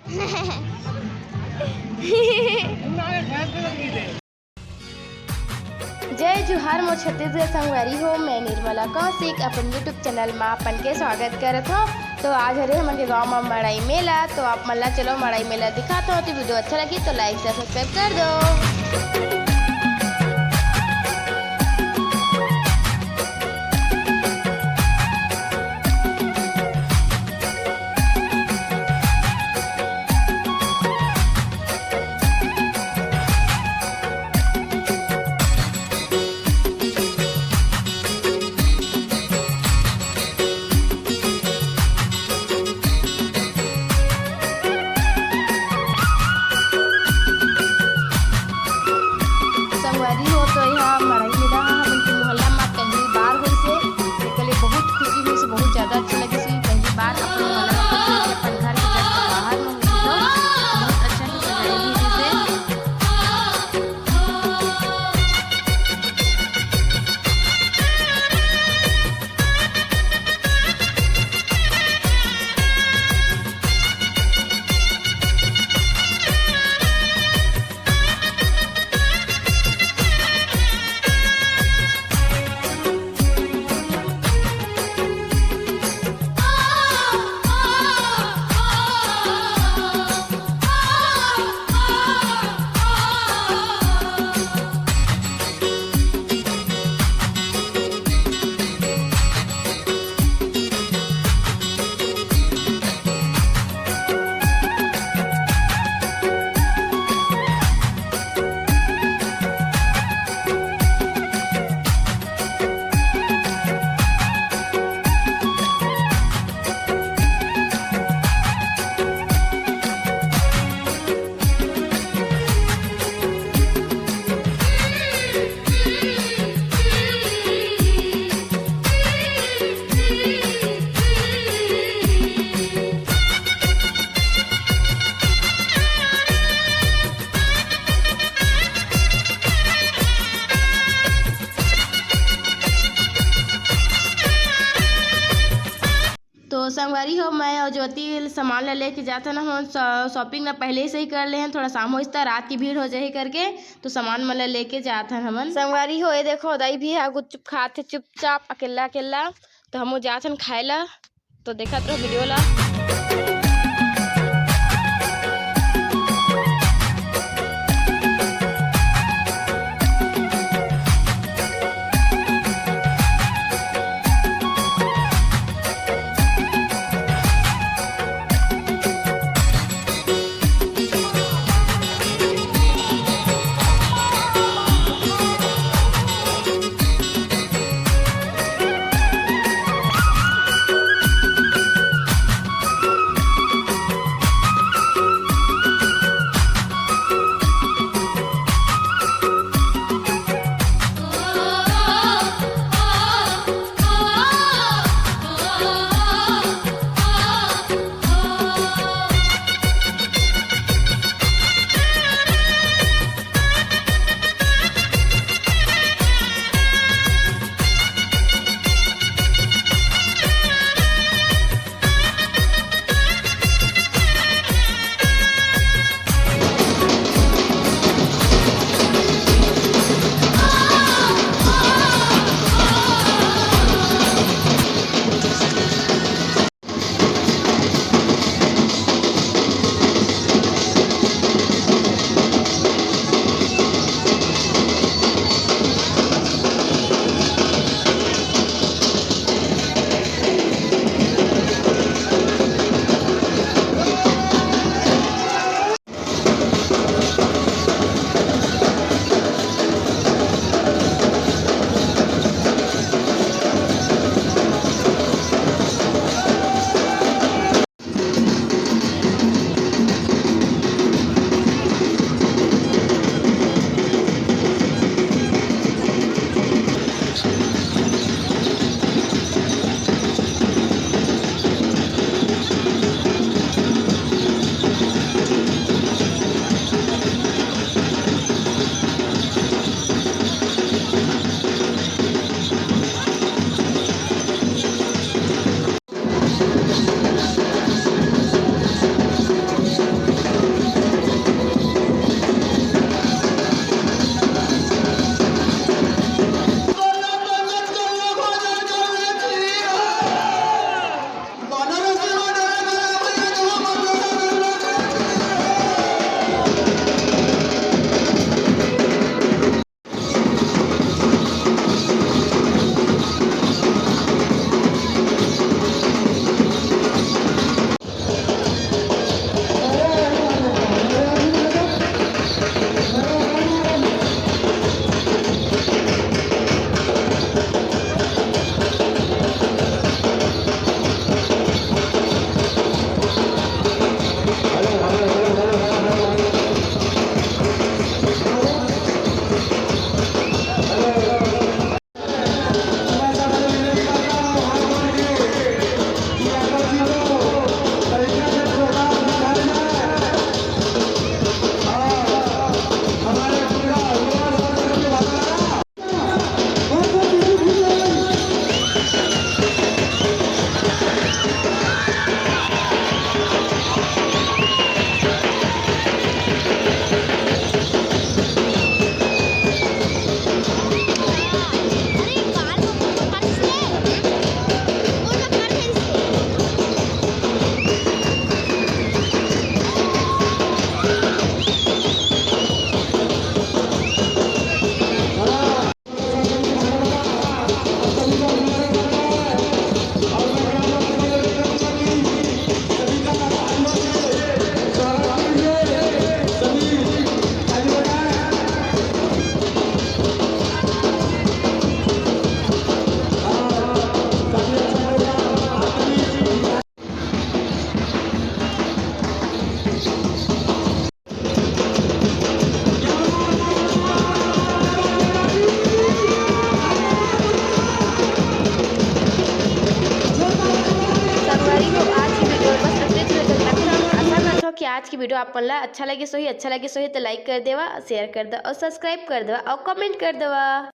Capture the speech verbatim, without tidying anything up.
जय जोहार मोर छत्तीसगढ़ संगवारी हो, मैं निर्मला कौशिक अपन YouTube चैनल मा अपन के स्वागत करत हूँ। तो आज हरे हमन के गांव मा मड़ई मेला, तो आप मन ला चलो मड़ई मेला दिखात हूँ। तो वीडियो अच्छा लगी तो like share subscribe कर दो। संगवारी हो, तो यह मड़ई मेला ह हमन के मोहल्ला म पहली बार होइस हे, एकर ले बहुत खुशी होइस हे, बहुत ज्यादा अच्छा लगिस हे। पहली बार अपन मोहल्ला म होइस हे, अपन घर के just बाहर म होइस हे, बहुत अच्छा से सजाए भी होइस हे। तो संगवारी हो, मैं अउ ज्योति सामान ला लेके जाथन, हमन शॉ-, shopping ला पहले से ही कर ले हन, थोड़ा शाम होइस त रात की भीड़ हो जाही करके, तो सामान मन ला लेके जाथन हमन। संगवारी हो, ये देखो, दाई भी हा गुपचुप खात हे चुपचाप, अकेला अकेला। तो हमहू जाथन खाए ला, तो देखत रहो वीडियो ला। संगवारी हो, आज की वीडियो बस इतने च रखत हँव। आशा करत हँव कि आज की वीडियो आप मन ला अच्छा लगे होही। अच्छा लगे होही तो लाइक कर देवा, शेयर कर देवा और सब्सक्राइब कर देवा और कमेंट कर देवा।